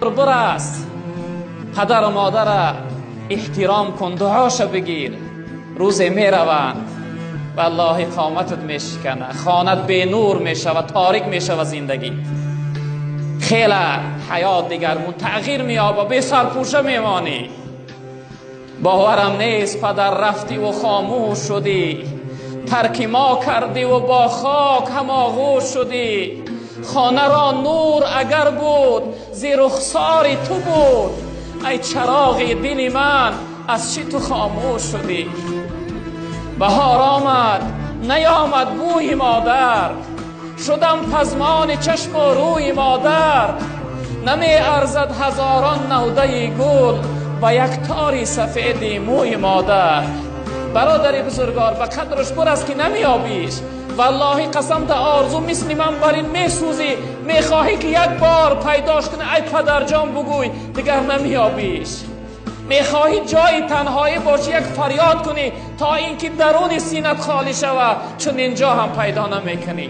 Барас, падару модарро эҳтиром кун, дуоша бигир. Рӯзе мераванд, валлоҳи қоматат мешиканад, хонат бенур мешавад, торик мешавад зиндагит. Хеле ҳаёт дигаргун тағйир меёбад, бесарпӯша мемонӣ. Боварам нест падар рафтӣ ва хомӯш шудӣ, тарки мо кардӣ ва бо хок ҳамоғӯш шудӣ. Хонаро нур агар буд, зи рухсори ту буд. Ай чароғи дили ман, аз чӣ ту хомӯш шудӣ? Баҳор омад, наёмад бӯи модар, шудам пазмони чашму рӯи модар. Намеарзад ҳазорон навдаи гул ба як тори сафеди мӯи модар. Бародари бузургвор, ба қадраш бирас ки намеёбиш. Валлоҳи қасам, да орзу мисли ман бар ин месӯзӣ, мехоҳӣ ки як бор пайдош кунӣ, ай падарҷон бугӯй, дигар намеёбиш. Мехоҳӣ ҷои танҳоӣ бошӣ, як фарёд кунӣ то инки даруни синат холӣ шавад, чун инҷо ҳам пайдо намекунӣ.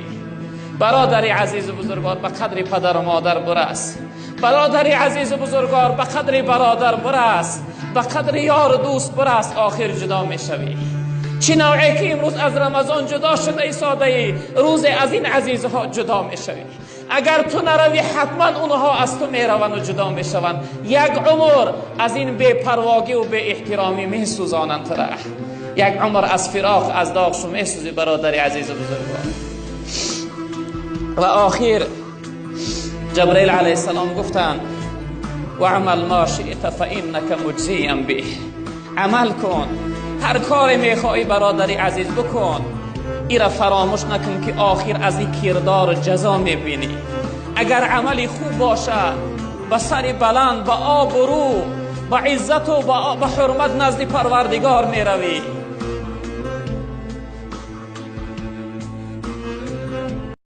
Бародари азизу бузургвор, ба қадри падару модар бирас. Бародари азизу бузургвор, ба қадри бародар бирас, ба қадри ёру дӯст бирас. Охир ҷудо мешавӣ. Чӣ навъе ки имрӯз аз Рамазон ҷудо шуда истодаӣ, рӯзе аз ин азизҳо ҷудо мешавӣ. Агар ту наравӣ, ҳатман онҳо аз ту мераванд ва ҷудо мешаванд. Як умр аз ин бепарвогӣ ва беэҳтиромӣ месӯзонанд тура. Як умр аз фироқ, аз доғшу месӯзӣ, бародари азизу бузургвор. Ва охир Ҷабраил алайҳиссалом гуфтанд: واعمل ما شئت فإنك مجزی به. عمل کن، هر کاری میخواهی برادری عزیز بکن، ایرا فراموش نکن که آخر از این کردار جزا میبینی. اگر عملی خوب باشه، با سر بلند، با آبرو، با عزت و با حرمت نزد پروردگار میروی.